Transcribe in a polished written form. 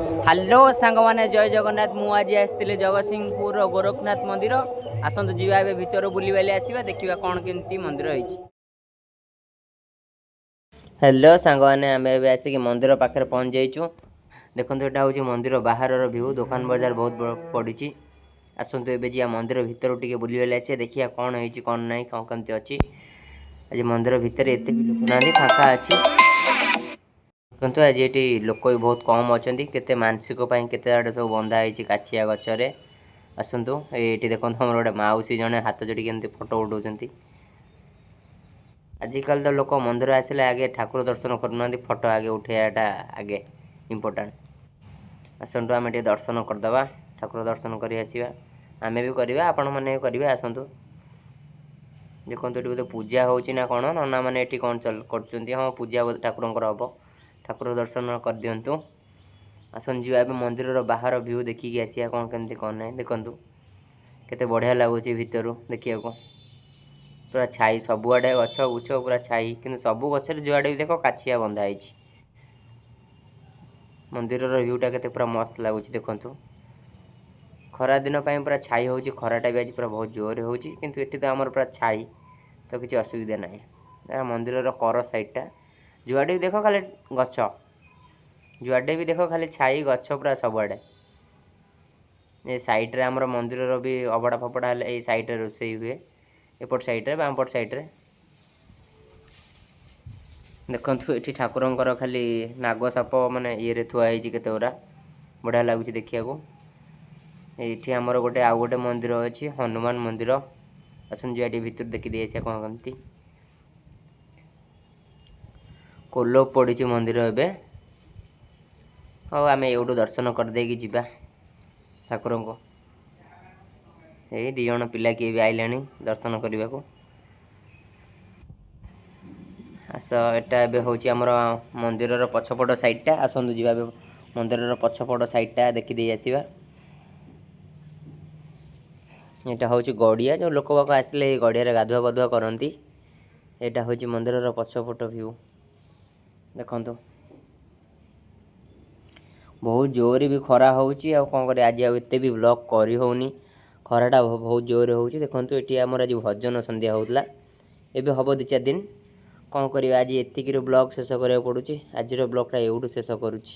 Hello ସାଙ୍ଗମାନେ, ଜୟ ଜଗନ୍ନାଥ। ମୁଁ ଆଜି ଆସିଥିଲି ଜଗତସିଂହପୁରର ଗୋରଖନାଥ ମନ୍ଦିର। ଆସନ୍ତୁ ଯିବା, ଏବେ ଭିତରୁ ବୁଲିବାଲି ଆସିବା, ଦେଖିବା କ'ଣ କେମିତି ମନ୍ଦିର ହେଇଛି। ହ୍ୟାଲୋ ସାଙ୍ଗମାନେ, ଆମେ ଏବେ ଆସିକି ମନ୍ଦିର ପାଖରେ ପହଞ୍ଚି ଯାଇଛୁ। ଦେଖନ୍ତୁ, ଏଇଟା ହେଉଛି ମନ୍ଦିର ବାହାରର ଭିଉ। ଦୋକାନ ବଜାର ବହୁତ ପଡ଼ିଛି। ଆସନ୍ତୁ, ଏବେ ଯିବା ମନ୍ଦିର ଭିତରୁ ଟିକେ ବୁଲିବାଲି ଆସିବା, ଦେଖିବା କ'ଣ ହେଇଛି, କ'ଣ ନାହିଁ, କ'ଣ କେମିତି ଅଛି। ଆଜି ମନ୍ଦିର ଭିତରେ ଏତେ ବି ଲୋକ ନାହାନ୍ତି, ଫାଙ୍କା ଅଛି। ଦେଖନ୍ତୁ, ଆଜି ଏଠି ଲୋକ ବି ବହୁତ କମ୍ ଅଛନ୍ତି। କେତେ ମାନସିକ ପାଇଁ କେତେ ଆଡ଼େ ସବୁ ବନ୍ଧା ହେଇଛି କାଛିଆ ଗଛରେ। ଆସନ୍ତୁ, ଏଇଠି ଦେଖନ୍ତୁ, ଆମର ଗୋଟେ ମାଉସୀ ଜଣେ ହାତ ଯୋଡ଼ିକି ଏମିତି ଫଟୋ ଉଠାଉଛନ୍ତି। ଆଜିକାଲି ତ ଲୋକ ମନ୍ଦିର ଆସିଲେ ଆଗେ ଠାକୁର ଦର୍ଶନ କରୁନାହାନ୍ତି, ଫଟୋ ଆଗେ ଉଠେଇବାଟା ଆଗେ ଇମ୍ପୋର୍ଟାଣ୍ଟ। ଆସନ୍ତୁ, ଆମେ ଟିକେ ଦର୍ଶନ କରିଦେବା, ଠାକୁର ଦର୍ଶନ କରି ଆସିବା। ଆମେ ବି କରିବା, ଆପଣମାନେ ବି କରିବେ। ଆସନ୍ତୁ, ଦେଖନ୍ତୁ, ଏଠି ବୋଧେ ପୂଜା ହେଉଛି ନା କ'ଣ। ନନା ମାନେ ଏଠି କ'ଣ ଚଲ କରୁଛନ୍ତି। ହଁ, ପୂଜା ବୋଧେ ଠାକୁରଙ୍କର ହେବ। ଠାକୁର ଦର୍ଶନ କରିଦିଅନ୍ତୁ। ଆସନ୍ତୁ ଯିବା ଏବେ ମନ୍ଦିରର ବାହାର ଭିଉ ଦେଖିକି ଆସିବା, କ'ଣ କେମିତି, କ'ଣ ନାହିଁ। ଦେଖନ୍ତୁ, କେତେ ବଢ଼ିଆ ଲାଗୁଛି ଭିତରୁ ଦେଖିବାକୁ। ପୁରା ଛାଇ ସବୁଆଡ଼େ, ଗଛ ଗୁଛ ପୁରା ଛାଇ। କିନ୍ତୁ ସବୁ ଗଛରେ ଯୁଆଡ଼େ ବି ଦେଖ, କାଛିଆ ବନ୍ଧା ହେଇଛି। ମନ୍ଦିରର ଭିଉଟା କେତେ ପୁରା ମସ୍ତ ଲାଗୁଛି ଦେଖନ୍ତୁ। ଖରା ଦିନ ପାଇଁ ପୁରା ଛାଇ ହେଉଛି। ଖରାଟା ବି ଆଜି ପୁରା ବହୁତ ଜୋରରେ ହେଉଛି, କିନ୍ତୁ ଏଠି ତ ଆମର ପୁରା ଛାଇ, ତ କିଛି ଅସୁବିଧା ନାହିଁ। ଏହା ମନ୍ଦିରର କର ସାଇଡ଼ଟା। ଯୁଆଡ଼େ ବି ଦେଖ ଖାଲି ଗଛ, ଯୁଆଡ଼େ ବି ଦେଖ ଖାଲି ଛାଇ, ଗଛ ପୁରା ସବୁଆଡ଼େ। ଏ ସାଇଡ଼ରେ ଆମର ମନ୍ଦିରର ବି ଅବଢ଼ା ଫବଡ଼ା ହେଲେ ଏଇ ସାଇଡ଼ରେ ରୋଷେଇ ହୁଏ, ଏପଟ ସାଇଡ଼ରେ, ବାମପଟ ସାଇଡ଼ରେ। ଦେଖନ୍ତୁ, ଏଠି ଠାକୁରଙ୍କର ଖାଲି ନାଗ ସାପ ମାନେ ଇଏରେ ଥୁଆ ହେଇଛି, କେତେ ଗୁରା ବଢ଼ିଆ ଲାଗୁଛି ଦେଖିବାକୁ। ଏଇଠି ଆମର ଗୋଟେ ଆଉ ଗୋଟେ ମନ୍ଦିର ଅଛି, ହନୁମାନ ମନ୍ଦିର। ଆସନ୍ତୁ ଯିବା ଟିକେ ଭିତରୁ ଦେଖିଦେଇ ଆସିବା କ'ଣ କେମିତି। କୋଲ ପଡ଼ିଛି ମନ୍ଦିର ଏବେ। ହଉ, ଆମେ ଏଇଠୁ ଦର୍ଶନ କରିଦେଇକି ଯିବା ଠାକୁରଙ୍କୁ। ଏଇ ଦୁଇ ଜଣ ପିଲା କିଏ ବି ଆଇଲେଣି ଦର୍ଶନ କରିବାକୁ। ଆସ, ଏଟା ଏବେ ହେଉଛି ଆମର ମନ୍ଦିରର ପଛପଟ ସାଇଡ଼ଟା। ଆସନ୍ତୁ ଯିବା, ଏବେ ମନ୍ଦିରର ପଛପଟ ସାଇଡ଼ଟା ଦେଖିଦେଇ ଆସିବା। ଏଇଟା ହେଉଛି ଗଡ଼ିଆ। ଯେଉଁ ଲୋକ ବାକ ଆସିଲେ ଏଇ ଗଡ଼ିଆରେ ଗାଧୁଆ ପାଧୁଆ କରନ୍ତି। ଏଇଟା ହେଉଛି ମନ୍ଦିରର ପଛପଟ ଭିଉ। ଦେଖନ୍ତୁ, ବହୁତ ଜୋରରେ ବି ଖରା ହେଉଛି। ଆଉ କ'ଣ କରିବା, ଆଜି ଆଉ ଏତେ ବି ବ୍ଲଗ୍ କରି ହେଉନି, ଖରାଟା ବହୁତ ଜୋରରେ ହେଉଛି। ଦେଖନ୍ତୁ, ଏଠି ଆମର ଆଜି ଭଜନ ସନ୍ଧ୍ୟା ହେଉଥିଲା, ଏବେ ହେବ 2-4 ଦିନ। କ'ଣ କରିବା, ଆଜି ଏତିକିରୁ ବ୍ଲଗ୍ ଶେଷ କରିବାକୁ ପଡ଼ୁଛି। ଆଜିର ବ୍ଲଗ୍ଟା ଏଇଠୁ ଶେଷ କରୁଛି।